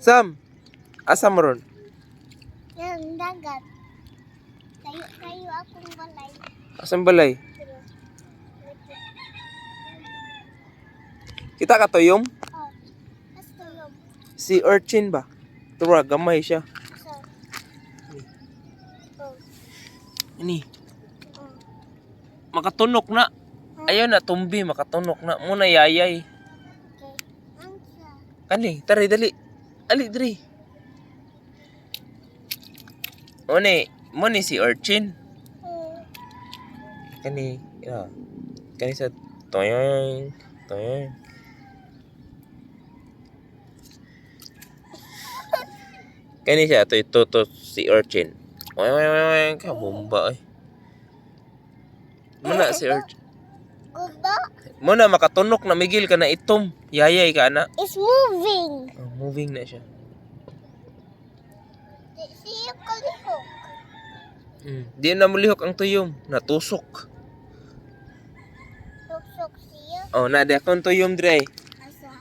Sam, asa mo ron? Yan, dagat. Tayo, tayo akong balay. Asan balay? Pero, Kita ka tuyom? oh, mas tuyom. Si urchin ba? Tura, gamay siya. Asa? Oh, Ini, oh. makatunok na. Ayaw na, tumbi, makatunok na. Muna yayay. Okay. Angsa. Kani, tari, dali. Ali, diri. One, mo ni si urchin. Oh, Kani, ya. Kani sa toyoy, toyoy. Kani siya to ito to si urchin. Oy oy oy oy kabomba ay. Muna si urchin. Guba Muna makatunok na migil ka na itom. Yayay ka na. is moving. Oh, moving na siya. Siya kalihok. Di na mulihok ang tuyom, natusok. Suksok siya. Oh, na di akong tuyom dre. Asa?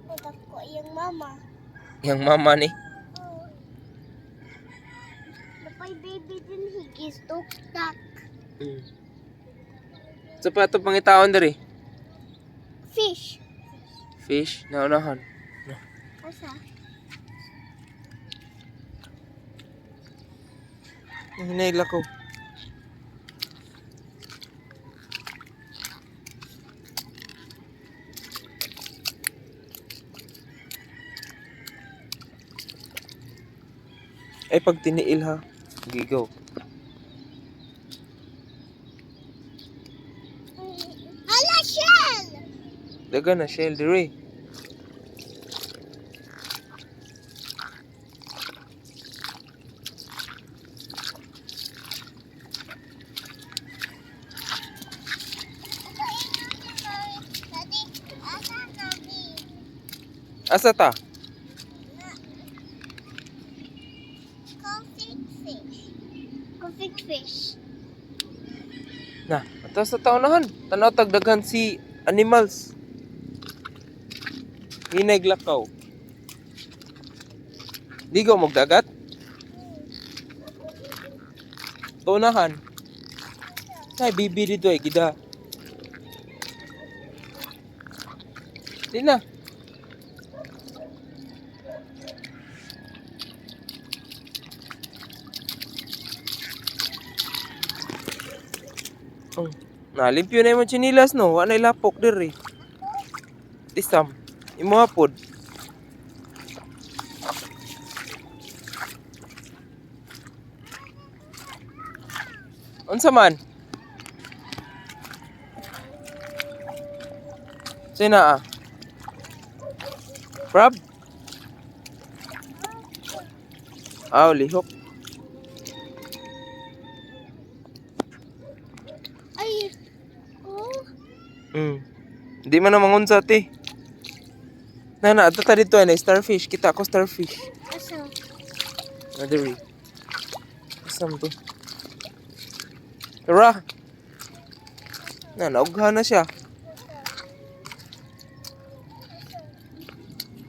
Nagako yung mama. Yang mama ni. Oh. Napay baby din higis tuktak. So pa ato pangitaon diri. Fish. Fish, naunahan. Asa? Hinay ko. Ay, pag tiniil ha. Gigaw. Hala, shell! Daga na, shell dire. Daddy, asa nabi? Asa ta? Coffee fish. Coffee fish. Na, ato sa taunahan. Tanaw tagdaghan si animals. Hinay lakaw. Ligaw magdagat? Taunahan. Ay, bibi dito ay gida. Di na. Oh, nalimpyo na imong tsinilas no, wa na ilapok diri. Tisam. Imo pod. Unsa man? Sina ah? Crab? Aw, lihok. Ay, oh, Di man na mangunsa ti. Na na, ato ta dito ay na starfish. Kita ko starfish. Asa? Na diri. Asa man to? Tara. Na naugha na siya.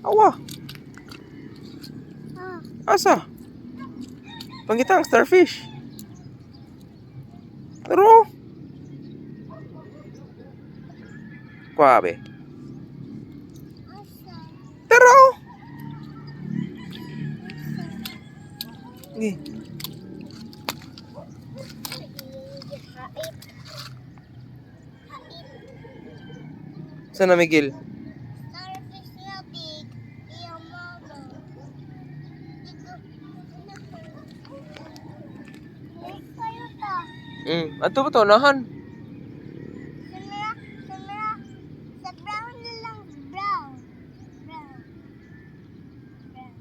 Awa, Ah, asa? Pangita ang starfish. Pero Kwabe. Asa? Pero Ngi. Ay, hait. Hait. Saan na Miguel? Starfish na big. Iya, mama. Ito. Kayo ta. Ato ba to unahan? Samara, Samara, sa brown na lang, brown. Brown. Brown.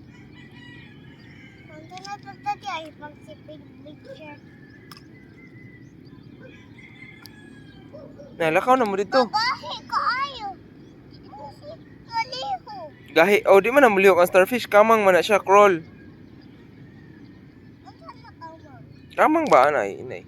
Nandun na ito dati ay pagsipig picture. Nalakaw na mo dito. Babahe ko ayo. Ito si Kaliho. Gahi, oh di man na mulihok ang starfish, kamang man na siya crawl. Ano na ka mo? Kamang ba anay inay?